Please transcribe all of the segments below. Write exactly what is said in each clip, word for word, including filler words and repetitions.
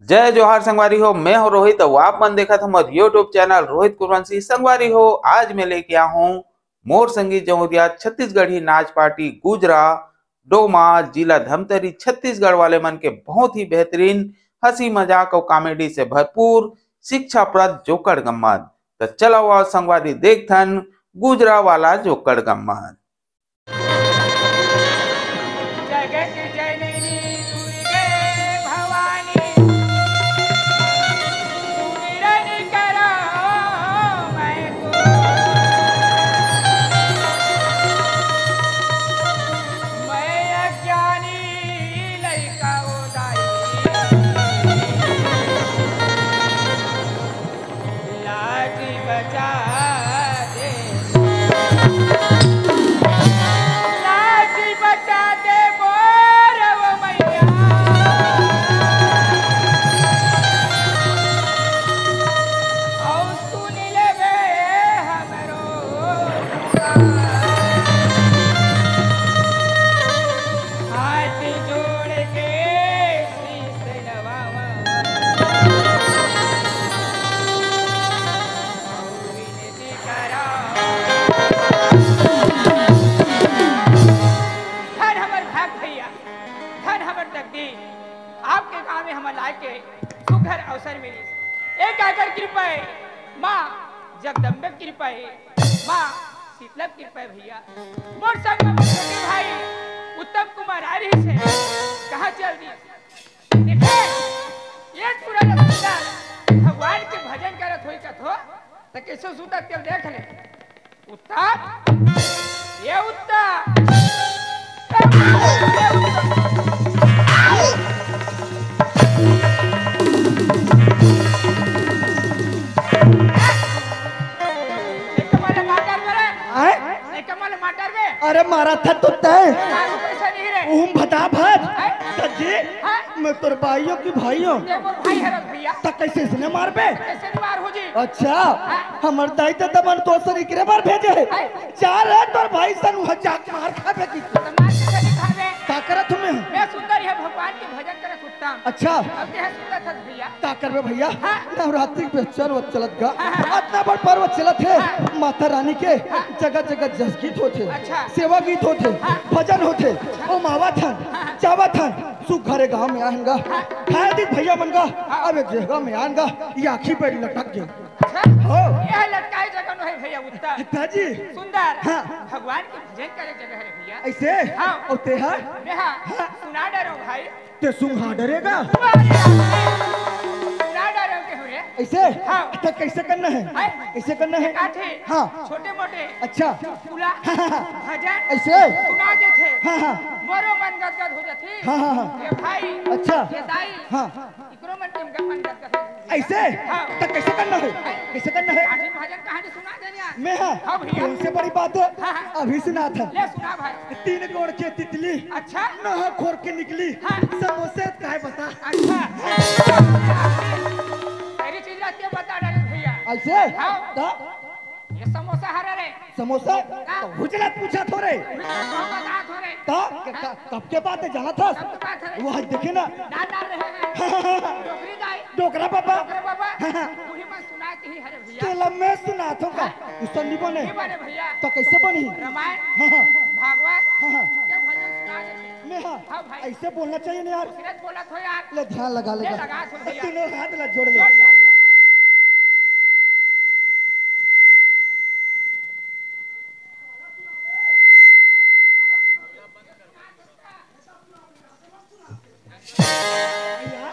जय जोहार संगवारी हो, मैं हूं रोहित, अउ आप मन देखत हमर YouTube चैनल रोहित कुरवंशी। संगवारी हो, आज मैं लेके आया हूं मोर संगीत जमुरिया छत्तीसगढ़ी नाच पार्टी गुजरा डोमा, जिला धमतरी, छत्तीसगढ़ वाले मन के बहुत ही बेहतरीन हंसी मजाक अउ कॉमेडी से भरपूर शिक्षाप्रद जोकड़ गम्मत। तो चलो आओ संगवारी, देखथन गुजरा वाला जोकड़ गम्मत। जगत जननी दुर्गे भवानी, सुमिरन करो मैं तो। मैं अज्ञानी लइका ओ दाई, लाज बचा दे, लाज बचा दे मोर ओ मैया। अउ सुन लेबे हमरो पुकार। हाथ जोड़ के शीश नवावा। अउ विनती करा। धन हमर भाग भैया, धन हमर तकदीर, आपके गांव में हमर लाए के सुघर अवसर मिलिस। ए काकर कृपा हे, माँ जगदम्बे कृपा हे, माँ शीतला कृपा हे भैया। मोर संग में मोर छोटे भाई उत्तम कुमार आ रहिस हे, कहाँ चल दिस? देखे, ये टूरा ल सुंदर भगवान के भजन करत होई कथो, त कइसे सुतत तेल देख ले। उत्तम, ये उत्तम। एक तो मारे मार डार मेरे। आए? एक तो मारे मार डार बे। अरे मारा था तो तय। मारू कैसे नहीं रे? उम भता भत। आए? सर जी, हाँ? मैं तोर भाइयों की भाइयों। ये मोर भाई हरत भैया। त कइसे इसने मारबे? कइसे नहीं मार हो जी? अच्छा, हाँ। हमर दाई ददा मन तो सर इकरे बर भेजे हे। हाँ। चार है तोर भाई सन वह जाके मार खाबे की। त मार कैसे नहीं खाबे? का करत हूँ मैं? मैं सुंदर है भगवान के भजन करत उत्तम। अच्छा। अब ते है सुंदर था भैया। का करबे भैया? हाँ। नवरात्रि के बेचर वो चलत गा। हाँ, हाँ। अतना बड़ पर्व चलत हे। हाँ। माता रानी के हाँ। जगह जगह जस गीत होथे। अच्छा। सेवा गीत होथे। हाँ। भजन होथे। अच्छा। ओ मावा थन, हाँ। चावा थन। सुघरे गांव में आएन गा। हाँ। खाए दी भैया मन गा। हाँ। अब एक जगह में आएन गा। ये आँखी पे लटक गे। अच्छा? हो। ये लटकाए जगह नो है भैया उत्तम। पिताजी। सुंदर। हाँ। भगवान के भजन करे जगह है भैया। ऐसे? हाँ। और तेहा? नेहा। हाँ। सुना डरो भाई। ते सुंघा डरेगा? अरे, सुना डरो के हो रे। ऐसे? हाँ। तो कैसे करना है? हैं? ऐसे करना है? काठे। हाँ। छोटे मोटे। अच्छा। चुटकुला। हाँ, हाँ, हाँ। भजन। ऐसे? सुना देथे। हाँ, हाँ। मोरो मन गदगद हो जाथे। हाँ, हाँ, हाँ। ये भाई। अच्छा। ये दाई। हाँ। इकरो मन के मन गदगद हो जाथे। ऐसे? हाँ। तो कैसे करना है? हैं? कैसे करना है? काठे भजन कहानी सुना देने यार। मैं हाँ? हाँ भैया। कौन से बड़ी बात है? हाँ, हाँ। अभी सुना था। ले सुना भाई। तीन गोड़ के तितली। अच्छा। नहा खोर के निकली। हाँ। समोसे काय बता। अच्छा। तेरी चीज रहती है बता डाले भैया। ऐसे? हाँ। तो? ये समोसा हरा रे। समोसा? हाँ। तो हुजला पूछा थो रे। मैं तो बता थो रे। तो? हाँ। क-, क-, कब के बात है जाना था? कब के बात है रे? वो आज देखे ना। डाल डाल रहे हैं। डोकरी दाई। डोकरा बाबा। डोकरा बाबा। हाँ, हाँ। वही मैं सुना के ही हरे भैया। तेला मैं सुनाथों का? हाँ। अइसन नहीं बने। नहीं बने भैया। तो कैसे बनी? रामायण, हाँ, हाँ। भागवत, हाँ, हाँ। के भजन सुना देथे। मैं हाँ। हाँ भाई। ऐसे बोलना चाहिए ना यार। सीरत बोलत हो यार। ले ध्यान लगा, ले लगा। लगा थो भैया। तीनों हाथ ला जोड़ ले। जोड़ ले। भैया,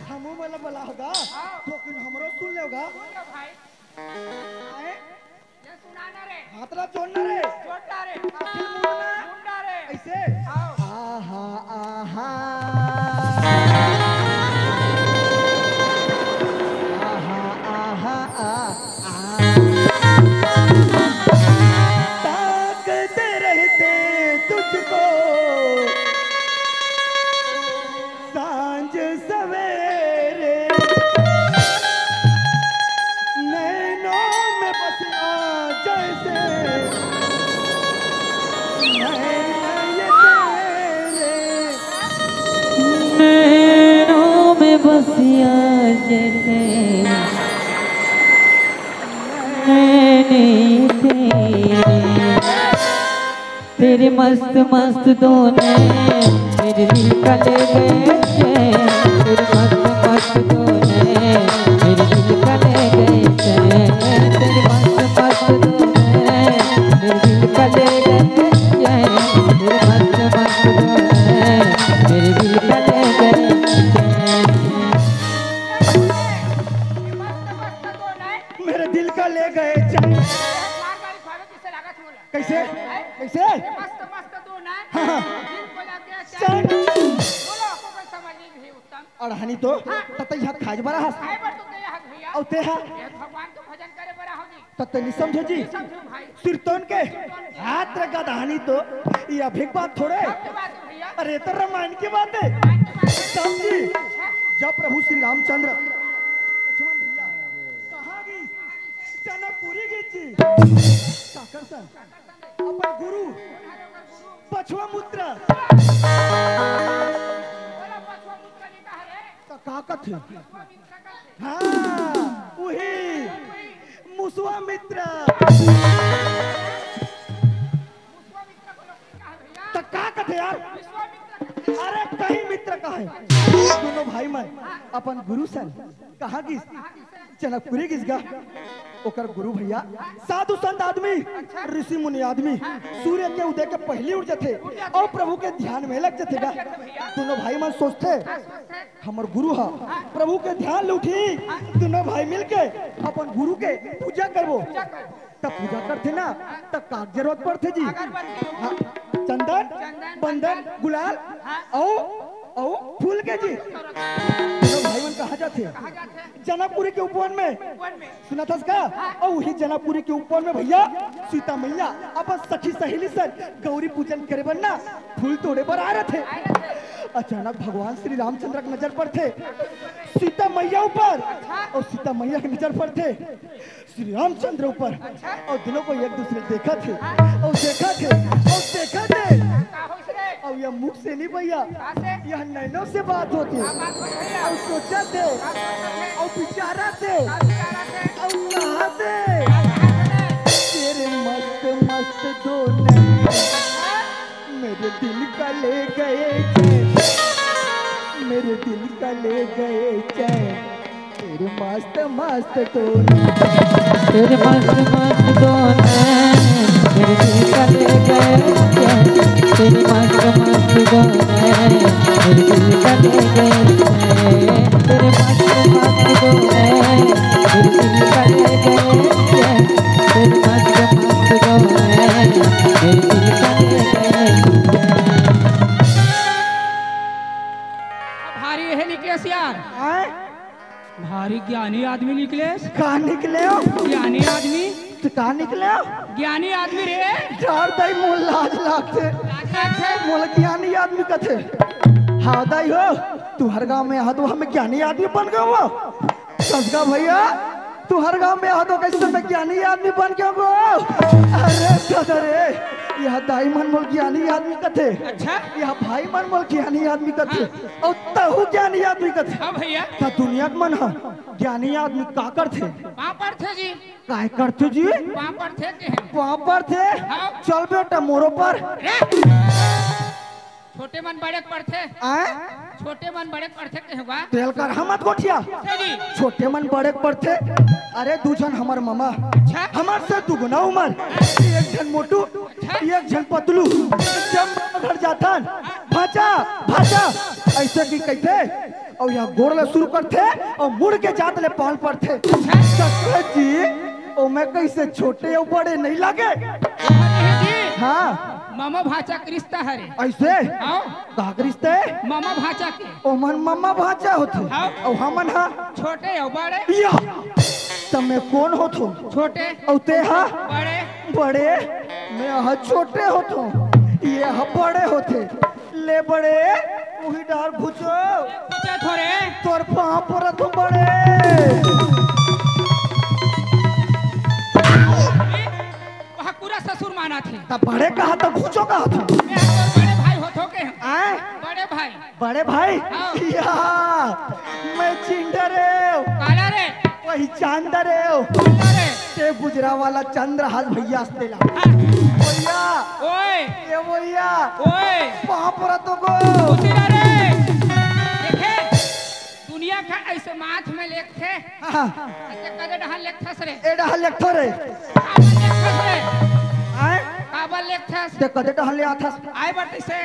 हमू मन ला बोला होगा, हाँ। तो किन हमरो सुन लेगा। सुन लो भाई। आए? ले सुना ना रे। हाथ ला जोड़ना रे। जोड़ना रे। आखिर मुड़ना। मुड़ना रे। ऐसे? आओ। आहा, आहा। आहा, आहा, आ। ताकते रहते तुझको सांझ सवेरे, नैनों में बसना जैसे नैन ये तेरे। जैसे नैने तेरे, तेरे मस्त मस्त दो नैन मेरे दिल का ले गए चैन। तेरे मस्त मस्त दो नैन मेरे दिल का ले गए चैन। तेरे मस्त मस्त दो नैन मेरे दिल का ले गए चैन। तेरे मस्त मस्त दो नैन मेरे दिल का ले गए चैन। मस्त मस्त दो नैन। मेरे दिल का ले गए चैन। मार गाड़ी खावे किससे लागत होला? कैसे? हैं? कैसे? मस्त मस्त दो नैन। हाँ, हाँ। दिल को लग गया चैन। चैन। बोलो, आपको कोई समझ नहीं भी उत्तम। अड़हनी तो हाँ। ततई हाथ खाए बरा हस। खाए बर तो गया हस भैया। अउ ते हा? ये भगवान के भजन करे बरा हो जी। त तैं नी समझे जी। नी समझे भाई। सिरतोन के हाथ रे गदहानी तो ये अभी के बात थोड़े। कब के बात है भैया? अरे, तो रामायण की बात है। रामायण की बात है। समझी? अच्छा। जब प्रभु श्री रामचंद्र लक्ष्मण भैया कहाँ गई? जनकपुरी गई जी। काकर सन? अपन गुरु बछवा मुद्रा। बोला बछवा मुद्रा नहीं कहा रे। त का कथे? हाँ, उही मुसवा मित्र। त का कथे यार? अरे कहीं मित्र का है। दोनों भाई मन अपन गुरु सन कहाँ गिस? जनकपुरी गिस गा। ओकर गुरु भैया साधु संत आदमी, ऋषि मुनि आदमी, सूर्य के उदय के पहली उठ जथे अउ प्रभु के ध्यान में लग जथे गा। दोनों भाई मन सोचथे, हमर गुरु ह प्रभु के ध्यान ले उठी, तीनों भाई मिलके अपन गुरु के पूजा करबो। त पूजा करथे ना, त का जरूरत पड़थे जी? अगरबत्ती। हाँ, चंदन, चंदन, बंदन, बंदन। गुलाल, हाँ। अउ, अउ फूल के जी। तीनों भाई मन कहाँ जाथे? कहाँ जाथे? जनकपुरी के उपवन में। उपवन में। सुनत हस का? हाँ। अउ उही जनकपुरी के उपवन में भैया सीता मैया अपन सखी सहेली सन गौरी पूजन करे बर ना फूल तोड़े बर आए रथे। आए रथे। अचानक भगवान श्री रामचंद्र के नजर पड़थे सीता मैया ऊपर, अच्छा। अउ सीता मैया के नजर पड़थे श्री रामचंद्र ऊपर। अच्छा। अउ दोनों को एक दूसरे देखथे, हाँ। अउ देखथे, अउ देखथे। का होइस रे? अउ ये मुख से नहीं भैया, कहाँ से? ये नैनों से बात होथे। का बात होथे भैया? अउ सोचथे, का बात होथे? अउ विचारथे, का विचारथे? अउ कहथे, का कहथे? तेरे मस्त मस्त दो नैन मेरे दिल का ले गए चैन, मेरे दिल का ले गए चैन। तेरे मस्त मस्त दो नैन। तेरे मस्त मस्त दो नैन, मेरे दिल का ले गए चैन। तेरे मस्त मस्त दो नैन, मेरे दिल का ले गए चैन। तेरे मस्त मस्त दो नैन, मेरे दिल का ले गए चैन। तेरे मस्त मस्त दो नैन, मेरे दिल का ले गए चैन। भारी है निकलेश यार। आए? भारी ज्ञानी आदमी निकलेस। का निकले हो? ज्ञानी आदमी। तो का निकले हो? ज्ञानी आदमी रे। डर दाई, मोला लाज लागथे। लाज लागथे? मोला ज्ञानी आदमी कथे। हाँ दाई हो, तुंहर गांव में हां तो हम ज्ञानी आदमी बन गए हो। संस्कार भैया, तुंहर गांव में हां तो कैसे मैं ज्ञानी आदमी बन गए हो? अरे दादा रे, ये दाई मन मोला ज्ञानी आदमी कथे। अच्छा। ये भाई मन मोला ज्ञानी आदमी कथे। हाँ। अउ तहू ज्ञानी आदमी कथे। हाँ भैया। त दुनिया के मन ह ज्ञानी आदमी का करथे? पाँव पड़थे जी। काय करथे जी? पाँव पड़थे के हैं। पाँव पड़थे? हाँ। चल बेटा मोरो पर। रे! छोटे मन बड़े के पड़थे। आय? छोटे मन बड़े के पड़थे के होगा? तेल कर हम मत गोठिया। से जी। छोटे मन बड़े के पड़थे। अरे दू झन हमर ममा। अच्छा। हमर से दुगुना उमर। एक झन मोटू, अच्छा। एक झन पतलू। जब घर जाथन, भांचा, भांचा, ऐसे की कहिथे। अउ यहाँ गोड़ ले शुरू करथे अउ मुड़ के जात ले पाँव पड़थे। अच्छा। ससुर जी, ओमे कैसे छोटे अउ बड़े नहीं लागे? नहीं जी। हाँ। ममा भांचा के रिश्ता हरे। ऐसे? हाँ। का के रिश्ता हे? ममा भांचा के। ओमन ममा भांचा होथे। हाँ। अउ हमन हा? छोटे अउ बड़े। या। त मैं कोन होथों? छोटे। अउ ते हा? बड़े। बड़े। मैं हा छोटे होथों। ये हा बड़े होथे। ले बड़े, उही डार घुचो। घुचो थोरे। तोर पाँव परत हों बड़े। वहाँ पूरा ससुर मानथे। त बड़े कहा त घुचो कहा था। मैं तोर बड़े भाई होथों के हम। आय? बड़े भाई। बड़े भाई? हाँ। या, मैं चिंडा रे। चांद रे ओ। अरे। ते गुजरा वाला चंद्र हस भैया, हस तेला। हाँ। भैया। ओए। ए भैया। ओए। पाँव परत हो गो। खुशी रे। देखे, दुनिया का ऐसे माथ में लेखथे। हाँ। ऐसे कदे डहन लेखथस रे। ए डहन लेखथो रे। काबर लेखथस रे? आय? काबर लेखथस? ते कदे डहन ले आथस? आय बट इसे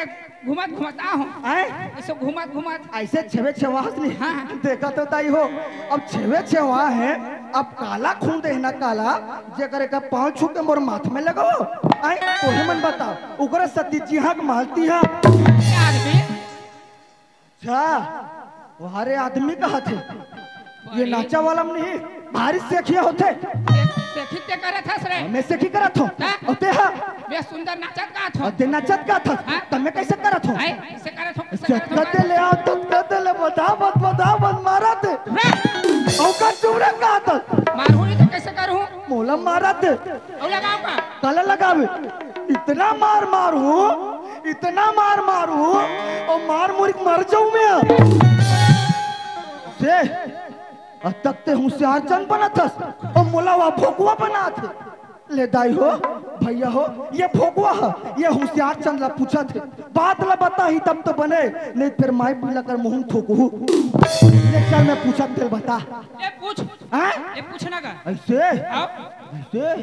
घुमत घुमत आहूं। आय? इसे घुमत घुमत। ऐसे छेवे छेवा हस नी। हाँ, हाँ। देखा तो ताई हो, अब छेवे छेवा हे, अब काला खून दे ना काला, जेकर का पाँव छू के मोर माथ में लगाओ। आय, तोहे मन बता, उगरे सती जी हाँ के मालती हा। ए आदमी। अच्छा, वहारे आदमी कहा थे। ये बड़ी नाचा वाला में नहीं, भारी सेखिया होथे। से-, सेखी ते करत हस रे? मैं सेखी करत हूँ। हाँ? अउ ते हा? मैं सुंदर नाचत गात हूँ। अउ ते नाचत गात हस। हाँ? त मैं कैसे करत हूँ? हैं? कैसे करत हूँ? कैसे करत हूँ? जतका ते ले आओ, ततका ते ले, बता मत, बता मत, मारा ते। रे! अउ का चुप रे का त? मारहूँ नहीं तो कैसे करूँ? मोला मारा ते। अउ लगाओ का? काला लगावे? इतना मार मार हूँ, इतना मार मार हूँ, अउ मार मुरिक मर जाऊँ मैं। से, अब तक ते होशियार चंद बनत हस, अउ मोला वा भोकुआ बनात हे। ले दाई हो, भैया हो, ये भोकुआ ह, ये होशियार चंद ला पूछत हे। बात ला बताही तब तो बने, नहीं फिर माई पीला कर मुँह थोकहू। ले चल मैं पूछत तेल बता। ले पूछ। हाँ? ले पूछना का? ऐसे? आओ। ऐसे?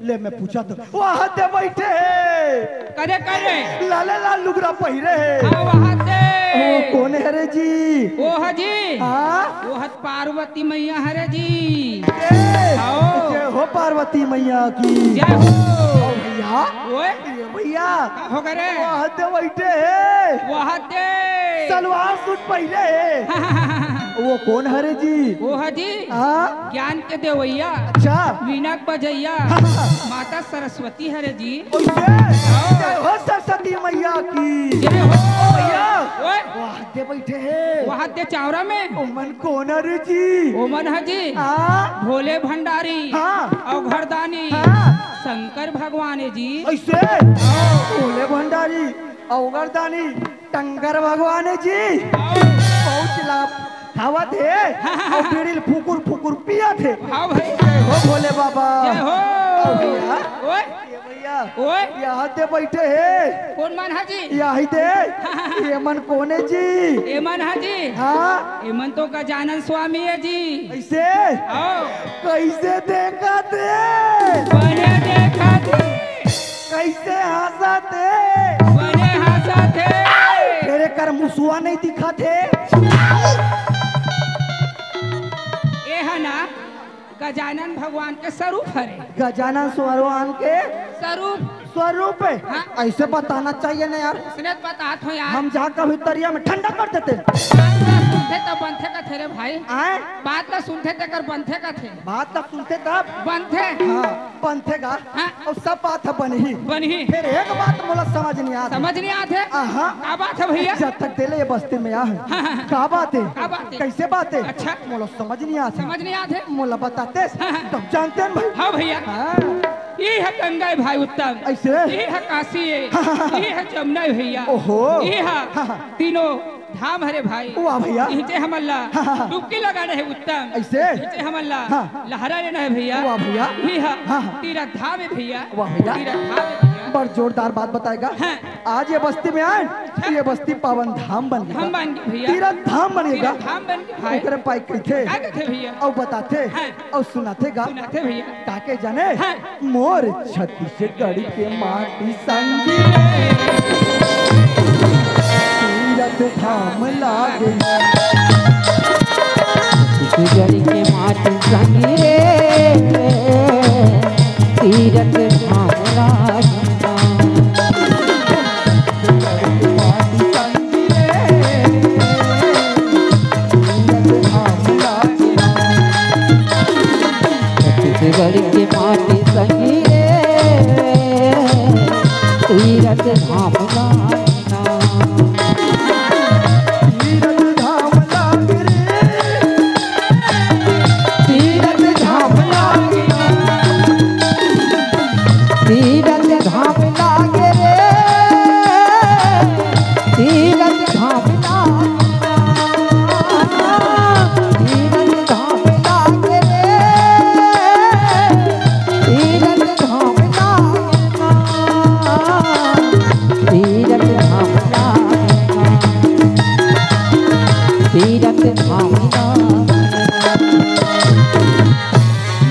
ले मैं पूछत हूँ। वहाँ ते बैठे हे। करे करे। लाले लाल लुगरा पहिरे हे। हाँ, वहाँ ते। ओ, कोन हरे जी? ओ ह जी। हाँ? ओ ह पार्वती मैया हरे जी। ए, आओ। जय हो पार्वती मैया की। जय हो। ओ भैया। ओए। ए भैया। का हो करे? वहाँ ते बैठे हे। वहाँ ते। सलवार सूट पहिरे हे। वो कोन हरे जी? ओ ह जी। हाँ? ज्ञान के देवैया। अच्छा। वीणा के बजैया। माता सरस्वती हरे जी। ओइसे? हाँ। जय हो सरस्वती मैया की। जय हो। ओ भैया। ओए। वहाँ ते बैठे हे। वहाँ ते चावरा में। ओमन कोन हरे जी? ओमन ह जी। हाँ। भोले भंडारी। हाँ। अउ घरदानी। हाँ। शंकर भगवान हे जी। ऐसे? हाँ। भोले भंडारी, अउ घरदानी, टंगर भगवान हे जी। हाँ। पहुँच ला। खावत हे, अउ बीड़ी ल फुकुर फुकुर पियत हे। हाँ भाई। जय हो भोले बाबा। जय हो। ओ भैया। ओए। ए भैया। ओए। यहाँ ते बैठे हे। कोन मन ह जी? यही ते। ये मन कोन हे जी? ये मन ह जी? हाँ। ये मन तो गजानन स्वामी हे जी। ऐसे? आओ। कैसे देखत हे? बने देखत हे। कैसे हंसत हे? बने हंसत हे। तेरे कर मुसुआ नहीं दिखत हे। ए ह ना गजानन भगवान के स्वरूप हरे। गजानन भगवान के स्वरूप। स्वरूप हे। हाँ। ऐसे बताना चाहिए ना यार। उसने तो बतात हो यार। हम जा कभी तरिया में ठंडा कर देते। बात ला सुनथे तब बनथे कथे रे भाई। आए? बात ला सुनथे तेकर बनथे कथे। बात ला सुनथे तब? बनथे। हाँ। बनथे गा। हाँ। अउ सब बात ह बनही। बनही। फिर एक बात मोला समझ नहीं आत। समझ नहीं आत हे? आहा। का बात हे भैया? जब तक तेला ये बस्ती में आ हे। हाँ, हाँ, हाँ। का बात हे? का बात हे? कैसे बात हे? अच्छा। मोला समझ नहीं आत हे। समझ नहीं आत हे? मोला बताते। हाँ, हाँ। तब जानते हैं भाई। हाँ भैया। हाँ। ये ह गंगा हे भाई उत्तम। ऐसे? ये ह काशी हे। हाँ, हाँ, हाँ। ये ह जमुना हे भैया। ओहो। ये ह हाँ, हाँ। तीनों धाम हरे भाई। वाह भैया। इहिंचे हमन ला हाँ, हाँ, हाँ। डुबकी लगाना हे उत्तम। ऐसे? इहिंचे हमन ला हाँ। लहरा लेना हे भैया। वाह भैया। इही ह हाँ, हाँ। तीरथ धाम हे भैया। वाह भैया। तीरथ धाम हे भैया। बड़ जोरदार बात बताए गा। हाँ। आज ये बस्ती में आए, हाँ। ये बस्ती पावन धाम बन गे। धाम बन गे भैया। तीरथ धाम बन गे। तीरथ धाम बन गे भाई। ओकरे पाई कहिथे। का कहिथे भैया? अउ बताथे। हाँ। अउ सुनाथे गा। सुनाथे भैया। ताके जाने हाँ। मोर छत्तीसगढ़ के माटी संगी रे, तीरथ धाम लागे। छत्तीसगढ़ के माटी संगी रे, तीरथ धाम लागे। छत्तीसगढ़ के माटी संगी रे, तीरथ धाम लागे। तीरथ धाम लागे रे। तीरथ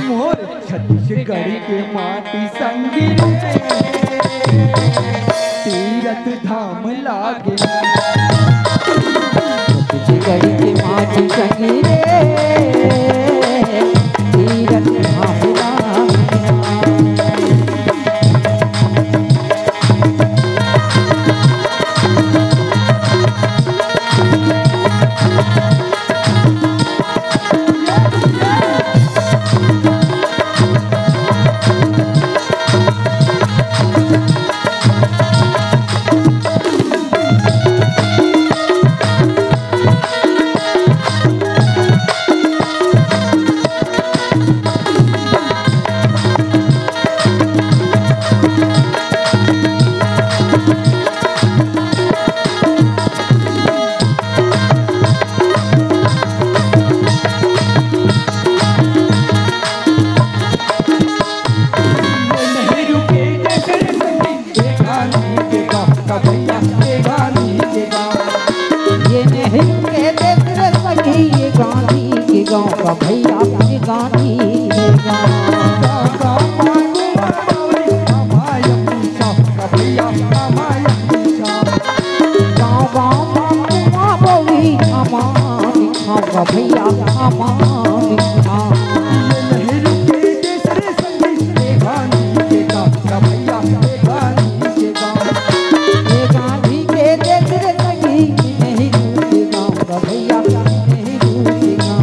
मोर छत्तीसगढ़ के माटी संगी रे, तीरथ धाम लागे। छत्तीसगढ़ के माटी संगी रे, तीरथ धाम लागे। ये नेहरू के देश रे सखी, ये गांधी के गांव का भैया, ये गांधी के गांव। गांव गांव मा कुआं बउरी, हमारी गांव का भैया, हमारी गांव। ये नेहरू के देश रे संगी, ये गांधी के गांव का भैया, ये गांधी के गांव। ये गांधी के देश रे संगी, नेहरू के गांव का भैया, नेहरू के गांव।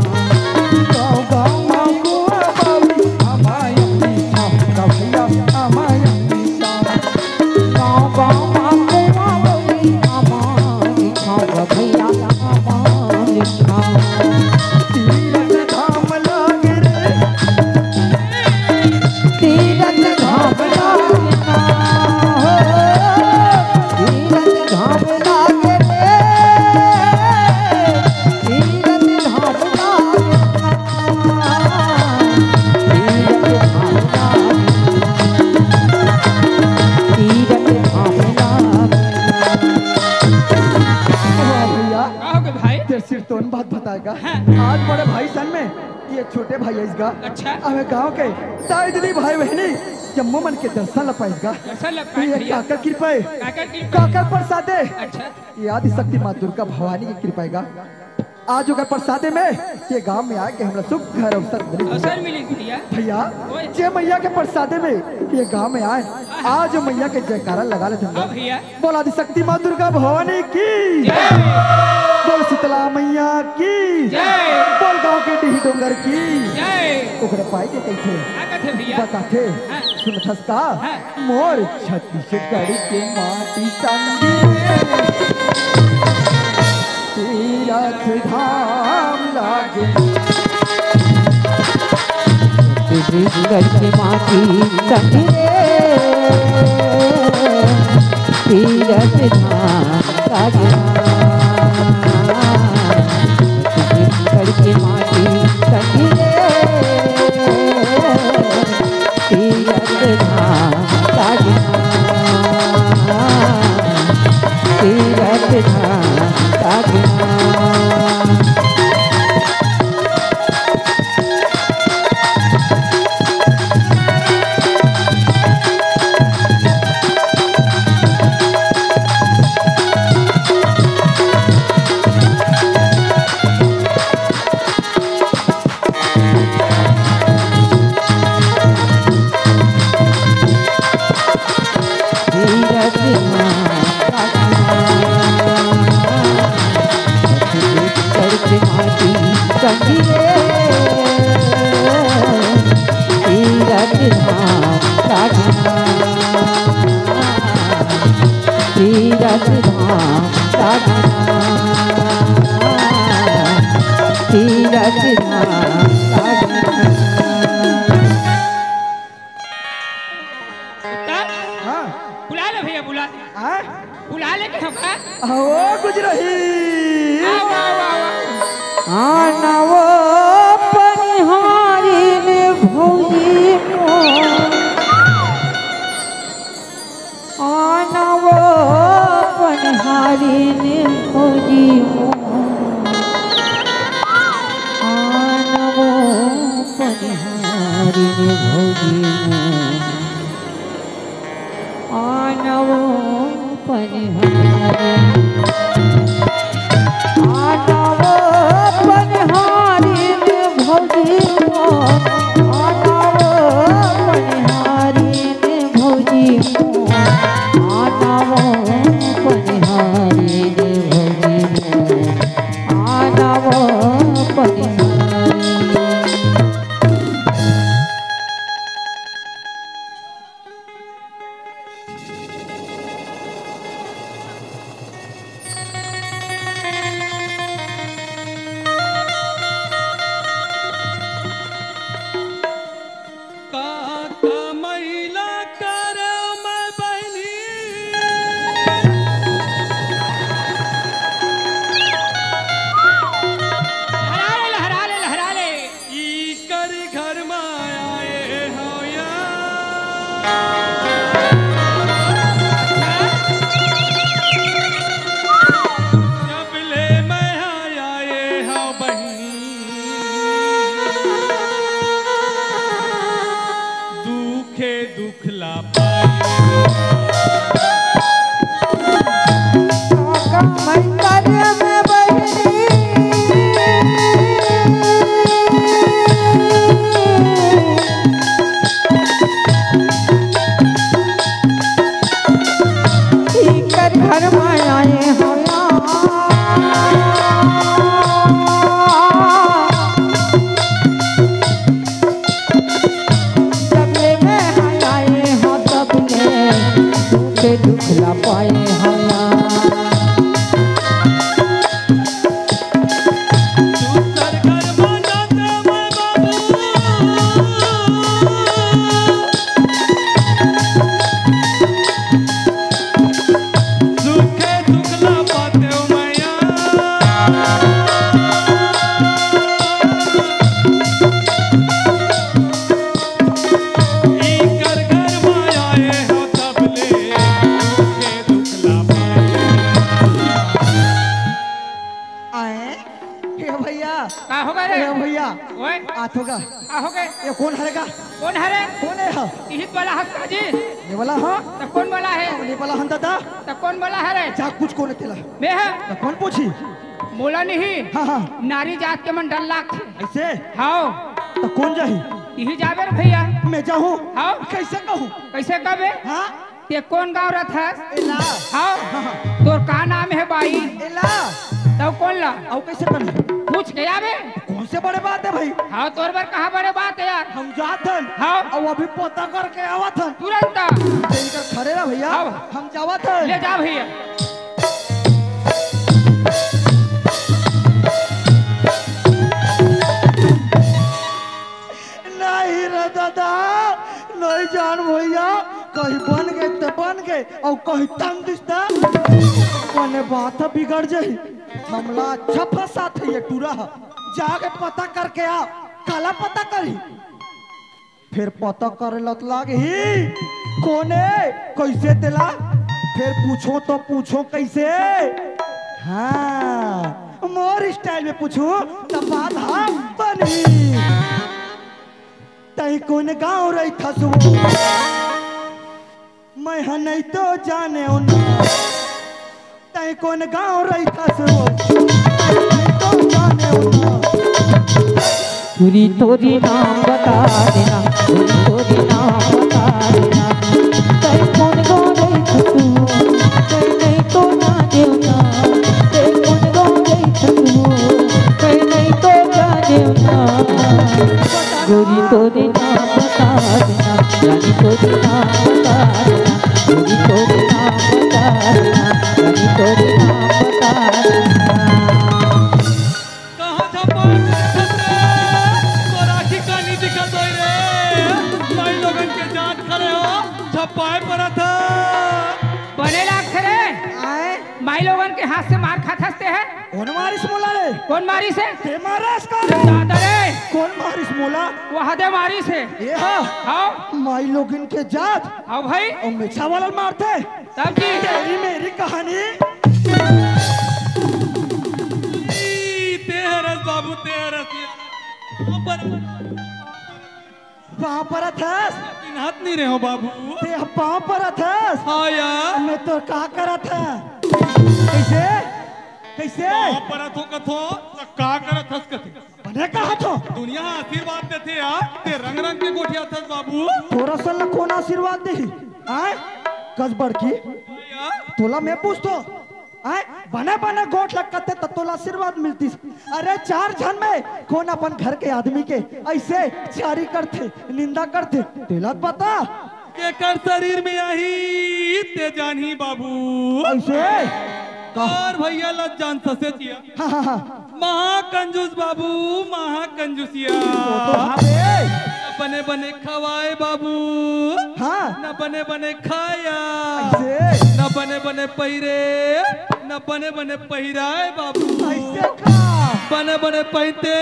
गांव गांव मा कुआं बउरी, हमारी गांव का भैया, हमारी गांव। गांव गांव मा कुआं बउरी, हमारी गांव का भैया, हमारी गांव। तीरथ धाम लागे रे। तीरथ धाम लागे ना हो, तीरथ धाम लागे रे, तीरथ धाम लागे ना, तीरथ धाम लागे, तीरथ धाम लागे। वाह भैया, का हो गे भाई? तेरे सिर तो बात बताएगा। हाँ। आज बड़े भाई सन में ये छोटे भाई आइस गा। अच्छा। हमें गांव के दाई दीदी भाई बहनी जम्मो मन के दर्शन ल पाइस गा। दर्शन ल पाइस ये भैया। काकर कृपा है? काकर कृपा? काकर प्रसाद है? अच्छा। ये आदि शक्ति माँ दुर्गा भवानी के कृपा है गा। आज ओकर प्रसादे में ये गांव में आके हमरा सुख घर अवसर मिले। अवसर मिले भैया। भैया, ओए। जे मैया के प्रसादे में ये गांव में आए, आज मैया के जयकारा लगा लेते हैं। हाँ भैया। बोल आदि शक्ति माँ दुर्गा भवानी की। जय। बोल शीतला मैया की। जय। बोल गांव के डीह डोंगर की। जय। ओकरे पाई के कइसे का कथे भैया? बताथे। हाँ। सुनथस का? हाँ। मोर छत्तीसगढ़ के माटी संगी रे, तीरथ धाम लागे। छत्तीसगढ़ के माटी संगी रे, तीरथ धाम लागे। छत्तीसगढ़ के माटी संगी रे, तीरथ धाम लागे। तीरथ धाम लागे। तीरथ धाम साजना, तीरथ धाम साजना। उत्तर? हाँ। बुला ले भैया, बुला ले। हाँ? बुला ले के हम, हाँ? आओ गुजरही। आओ, आओ, आओ, आओ। आनवो पनिहारिन भौजी मोर। आनवो पनिहारिन भौजी मोर। भौजी मोर, आना वो पनिहारी। आना वो पनिहारी ने भौजी मोर, आना वो पनिहारी ने भौजी मोर, आना वो पनिहारी ने भौजी मोर, आना वो पनिहारी। का कमैला करव मैं बहिनी। लहरा ले, लहरा ले, लहरा ले। इकर घर म आए हव या। जब ले मैं आए हव बहिनी, दुखे दुख ला पाए। काका मैं करे में बहिनी। इकर घर में आए हया। जब ले मैं आए हया, तब ले दुख दुख ला पाए हया। आए, हे भैया। का होगे रे? हे भैया। ओए। आत होगा। का होगे? ये कोन हरे गा? कोन हरे? कोन हे हा? इही वाला हस का जी? ये वाला हा? त कोन वाला हे? ये वाला हन दादा। त कोन वाला हरे? जा पूछ कोन हे तेला। मैं हा? त कोन पूछी? मोला नहीं। हाँ, हाँ। नारी जात के मन डर लागथे। अइसे? हाव। त कोन जाही? इही जाबे रे भैया। मैं जाहूँ? हाव। कइसे कहूँ? कइसे कहबे? हाँ? ते कोन गाँव रथस? एला। हाव। तोर का नाम हे बाई? एला। तब कोन ला? अउ कइसे करही? पूछ के आबे। कोन से बड़े बात हे भाई? हाव, तोर बर कहाँ बड़े बात हे यार? हम जात हन। हाव। अउ अभी पता करके आवत हन। तुरंत। तेरी कर खड़े रह भैया। हाव। हम जावत हन। ले जा भैया। नहीं रे दादा, नहीं जान भैया, कहीं बन गे त बन गे, अउ कहीं तंग दिस त कोने बात बिगड़ जाही। हमला अच्छा फंसाथे ये टूरा ह। जाके पता करके आ, काला पता करही। फेर पता करे लत लागही, कोने, कइसे तेला? फेर पूछों त पूछों कइसे? हाँ, मोर style में पूछहूँ, त बात ह बनही। तैं कोन गाँव रहिथस वो? मैं ह नहीं तो जानेंव ना। तैं कोन गाँव रहिथस वो? मैं ह नहीं तो जानेंव ना। टूरी टूरी नाम बता देना, टूरी टूरी नाम बता देना। तैं कोन गाँव रहिथस वो? मैं ह नहीं तो जानेंव ना। तैं कोन गाँव रहिथस वो? मैं ह नहीं तो जानेंव ना। गोरी टूरी नाम बता देना, रानी टूरी नाम बता देना, टूरी टूरी नाम बता देना, रानी टूरी नाम बता देना। कहाँ झपाए पड़त हस रे? तोर आँखी कानी दिखत होई रे। माई लोगन के जात खड़े हो, झपाए पड़त हस। बने लागथे रे। आए? माई लोगन के हाथ से मार खात हस ते ह। कोन मारिस मोला रे? कोन मारिस हे? ते मारस का रे? दादा रे। कोन मारिस मोला? वह दे मारिस हे। ए हा। हाँ। माई लोगिन के जात। हाँ भाई। अउ मेछा वाला मारथे। तब जी। तेरी मेरी कहानी। ई, ते हरस बाबू, ते हरस। ऊपर। पाँव परत हस? चिन्हत नहीं रहे हो बाबू। ते पाँव परत हस? हाँ यार। मैं तो का करत है? कैसे? कैसे? पाँव परत हो कथो, त का करत हस कथे? बने कहा थो। दुनिया आशीर्वाद देथे यार, ते रंग रंग के गोठियाथस बाबू। तोर असन ल कोन आशीर्वाद देही? आय? कस बड़की। यार। तोला मैं पूछतो। आय? बने बने गोठ लगते त तोला आशीर्वाद मिलतीस। अरे चार झन में कोन अपन घर के आदमी के ऐसे चारी करथे, निंदा करथे, तेला त बता। जेकर शरीर में आही, ते जानही बाबू। ऐसे? का? और भैया ल जान ससे जिया। हाँ, हाँ, हाँ। महा कंजूस बाबू, महा कंजूसिया। वो तो हाँ बे। न बने बने खवाए बाबू। हाँ। न बने बने खाया। ऐसे? न बने बने पहिरे, न बने बने पहिराए बाबू। ऐसे का? बने बने पहिते,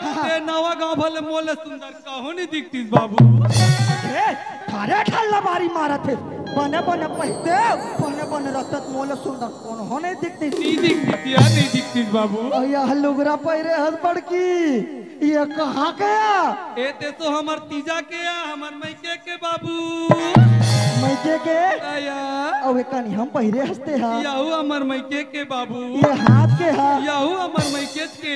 हाँ। ते नवा गाँव भले मोले सुंदर कहूँ नहीं दिखतीस बाबू। ए, थारे ढल्ला बारी मारत हे। बने बने पहिते, बने बने रखत मोले सुंदर कोनो नहीं दिखतीस। नहीं दिखतीस यार, नहीं दिखतीस बाबू। अ, यह लुगरा पहिरे हस बड़की, ये कहाँ के आ? ए ते तो हमर तीजा के आ, हमर मइके के बाबू। मइके के? आया। अउ एकनी हम पहिरे हस ते हा। यहू हमर मइके के बाबू। ये हाथ के हा। यहू हमर मइकेच के।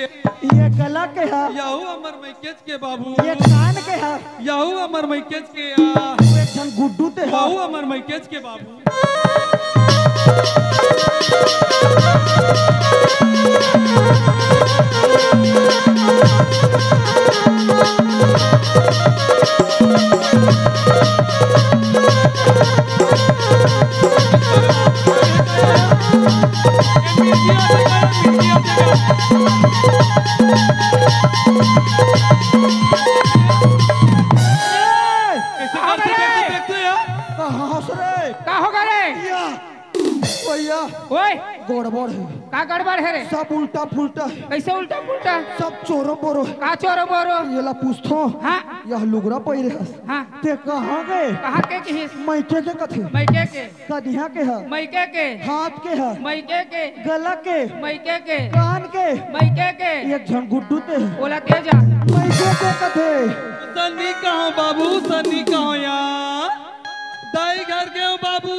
ये गला के हा। यहू हमर मइकेच के बाबू। ये कान के हा। यहू हमर मइकेच के आ। तू एक झन गुड्डू ते हा। यहू हमर मइकेच के बाबू। ऐसे करते, देखते, देखते यार। कहाँ हंस रे? का होगे रे? या, भैया, ओए, गड़बड़ हे। का गड़बड़ हे रे? सब उल्टा पुल्टा हे। कैसे उल्टा पुल्टा? सब चोरो बोरो हे। का चोरो बोरो? ये ला पूछथों। हाँ। यह लुगरा पहिरे हस। हाँ। ते कहाँ गे? कहाँ के किहिस? मइके के कथे। मइके के। कनिहा के ह। मइके के। हाथ के ह। मइके के। गला के। मइके के। कान के। मइके के। एक झन गुड्डू ते ह। ओला ते जा। मइके के कथे। सन्नी कहो बाबू, सन्नी कहो यार। दाई घर के हो बाबू,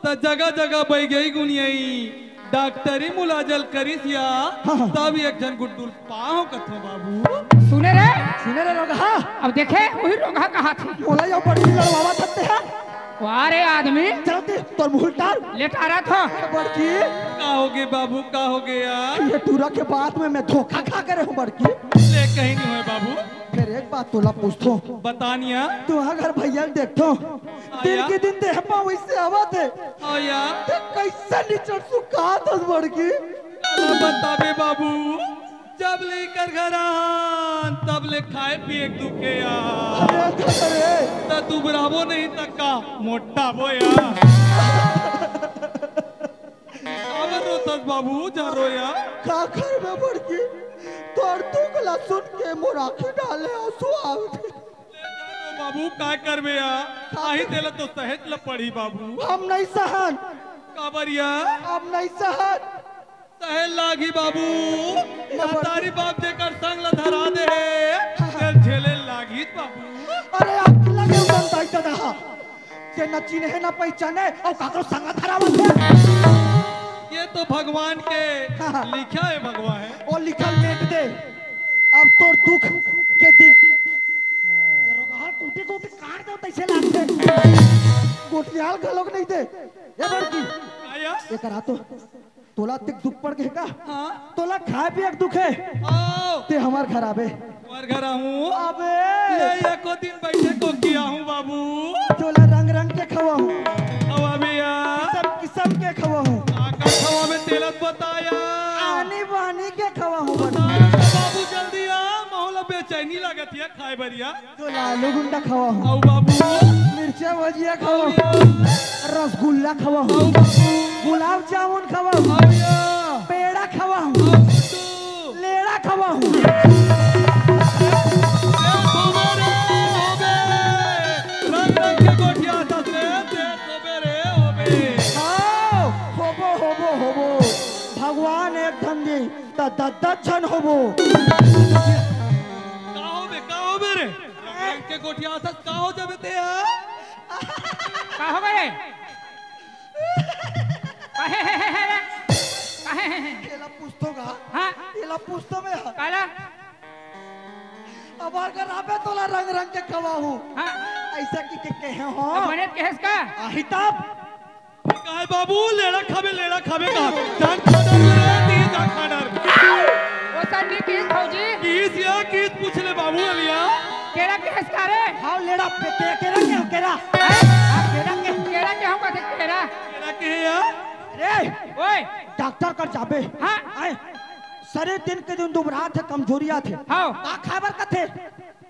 त जगह जगह बइगई गुनियई। डॉक्टरी मुलाजल करिस या, हाँ, हाँ। तब एक झन गुड्डू ल पाहूं कथों बाबू। सुने रे, सुने रे रोगहा। अब देखे, वही रोगहा कहाथे। मोला यो बड़की लड़वावत हस ते हा। वाह रे आदमी। चल दे, तोर मुंह टार। लेटारत हों। बड़की। का होगे बाबू, का होगे यार? ये टूरा के बात में मैं धोखा खा के रहूं बड़की। ले कहीं नहीं होय बाबू। फेर एक बात तोला पूछथों। बता निया। तू अगर भैया ल देखथों, दिन के दिन देह पाँव वइसे आवत हे। हाँ यार। ते कइसे निचट सुखात हस बड़की? काला बताबे बाबू, जब ले एकर घर आन, तब ले खाए पिए के दुखे यार। अरे, अरे, अरे। त दुबराबो नहीं त का मोटाबो यार। काबर रोथस बाबू, झन रो यार। का करबे बड़की, तोर दुख ला सुन के मोर आँखी डाले आंसू आवत हे। बाबू, का करबे या? आही तेला तो सहेज ल पड़ही बाबू। हम नहीं सहन। काबर या? हम नहीं सहन। सहे ल लागही बाबू। महतारी बाप जेकर संग ल धरा दे हे, तेला झेले ल लागही बाबू। अरे, अकेला के उदम दाई ददा हा। जे न चिन्हे न पहिचाने, अउ काकरो संग धरावत हे। ये तो भगवान के हाँ, हाँ। लिखा हे भगवान। ओ लिखल मेट दे। अब तोर दुख के दिन। ये रोगहा ल कूटी कूटी काट दे तइसे लागथे। गोठियाल घलोक नहीं दे। ए बड़की। आया? एकरा तो तोला अतेक दुख पड़ गे हे का? हाँ। तोला खाए पिए के दुख हे? आओ। ते हमर घर आबे। हमर घर आहूँ। अबे। ले एको दिन बइठे को खियाहूँ बाबू। तोला रंग रंग के खवाहूँ। अउ अबे या। किसम किसम के खवाहूँ। का का खवाबे तेला त बता या। आनी बानी के खवाहूँ बता बड़की। या बाबू जल्दी आ, मोला बेचैनी लागत हे खाए बर या। तोला आलू गुंडा खवाहूँ। अउ बाबू। मिर्चा भजिया खवाहूँ। अउ या। रसगुल्ला खवाहूँ। अउ बाबू। गुलाब जामुन खवाहूँ। अउ या। पेड़ा खवाहूँ। अउ तू। लेड़ा खवाहूँ। ए होबे रे, होबे। रंग रंग के गोठियाथस रे, ते होबे रे, होबे। हाँ, होबो, होबो, होबो। भगवान एक ठन दे, त दस दस झन होबो। का होबे, का होबे रे? ये गोठियाथस का हो जबे ते हा? का हो गए? काहे हे, हे, हे रे? काहे हे, हे? एला पूछतो का? हाँ। एला पूछतो मैं हा। काला? अब अगर आबे तोला रंग रंग के खवाहूँ। हाँ। ऐसा कि के कहे हो? अब मने कहेस का? आही तब। काय बाबू, लेड़ा खाबे, लेड़ा खाबे का? जान खा डर ले, ती जा खा डर। ओ सर, नी किस भौजी? किस या, किस पूछ ले बाबू, अलिया? केरा के हस का रे? हाँ, लेड़ा पे, के, केरा के हो, केरा? हैं? हाँ, केरा के। केरा के हो, कथे केरा? केरा के है या? रे, ओए। डॉक्टर कर जाबे। हाँ। आए, शरीर दिन के दिन दुबरात हे, कमजोरियात हे। हाँ। का खाए बर कथे?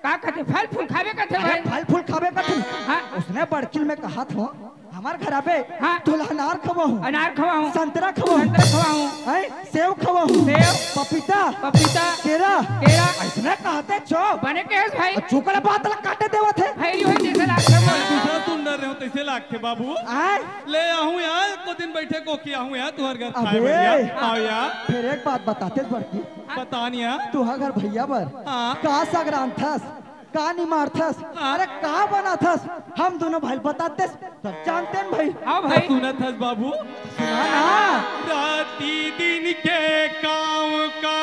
का कथे? फल फूल खाबे कथे अरे भाई। फल फूल खाबे कथे। हाँ। उसने बड़किल में कहा था, हमार घर आबे, हाँ। तोला अनार खवाहूँ। अनार खवाहूँ। संतरा खवाहूँ। संतरा खवाहूँ। हैं? सेव खवाहूँ। सेव। पपीता। पपीता। केरा। केरा। ऐसने कहते चो। बने कहेस भाई। और चुकला बात ला काटे देवत हे। भाई, यो जैसे लागथे मोला। दूसरा सुन डर रहे हो, तैसे लागथे बाबू। आय? ले आहूँ यार, एको दिन बैठे गोखियाहूँ यार, तुहर घर खाए अबे। बढ़िया। आओ यार। फिर एक बात बताते बड़की। बतान यार। तुहर घर भैया बर। हाँ। का साग रांधथस? का निमारथस? हाँ। अरे का बनाथस? हम दोनों भाई बतातेस, तब जानतेन भाई। हाँ भाई। सुनत हस बाबू? सुना ना। राती दिन के काम का।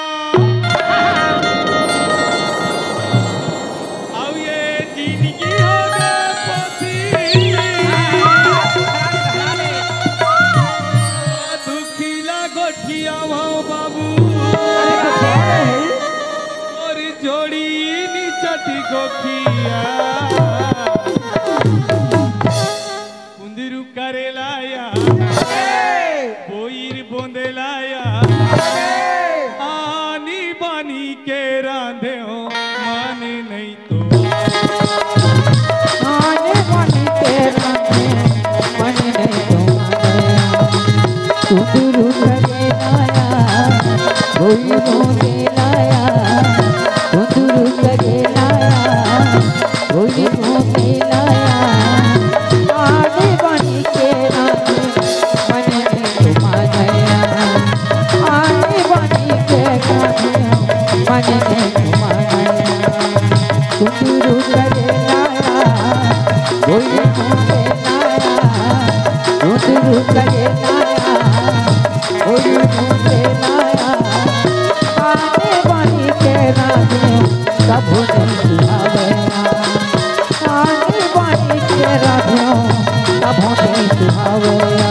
अब ये जिंदगी हो गए फंसी। दुखीला गोठियावो बाबू। अरे तो कौन है? और जोड़ी नी चटी गोखिया। कुंदरू करेला या, बोईर बोंदेला या, आनी बानी के रांधे हो, माने नहीं तो। आने बानी के रांधे, माने नहीं तो। कुंदरू करेला या, बोईर बोंदेला या, कुंदरू करेला या, कोई मोहे लाया, आने बानी के रांधे, मन में घुमा गया। आने बानी के रांधे, मन में घुमा गया। कुंदरू करे लाया, कोई मोहे लाया, कुंदरू करे लाया, कोई मोहे लाया। आने बानी के रांधे, कभू नहीं सुहावया। आने बानी के रांधे, कभू नहीं सुहावया।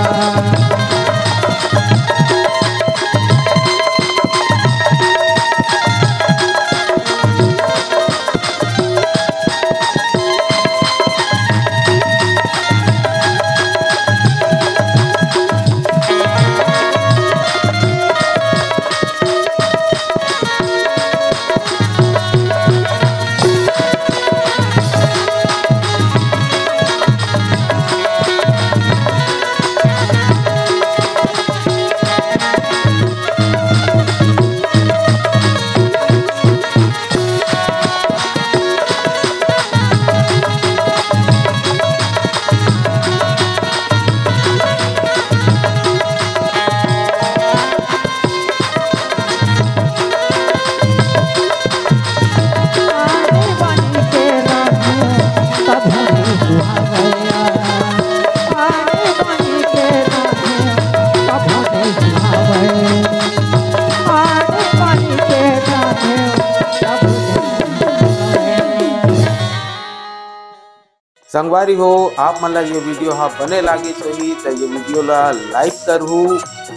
संगवारी हो, आप मन ला ये video हा बने लागिस होही त ये video ला like करहू,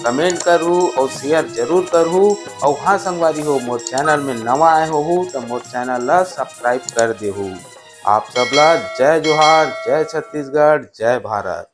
comment करहू और share जरूर करहू। और हाँ संगवारी हो, मोर channel में नवा आए होहू त मोर channel ला subscribe कर देहू। आप सब ला जय जोहार, जय छत्तीसगढ़, जय भारत।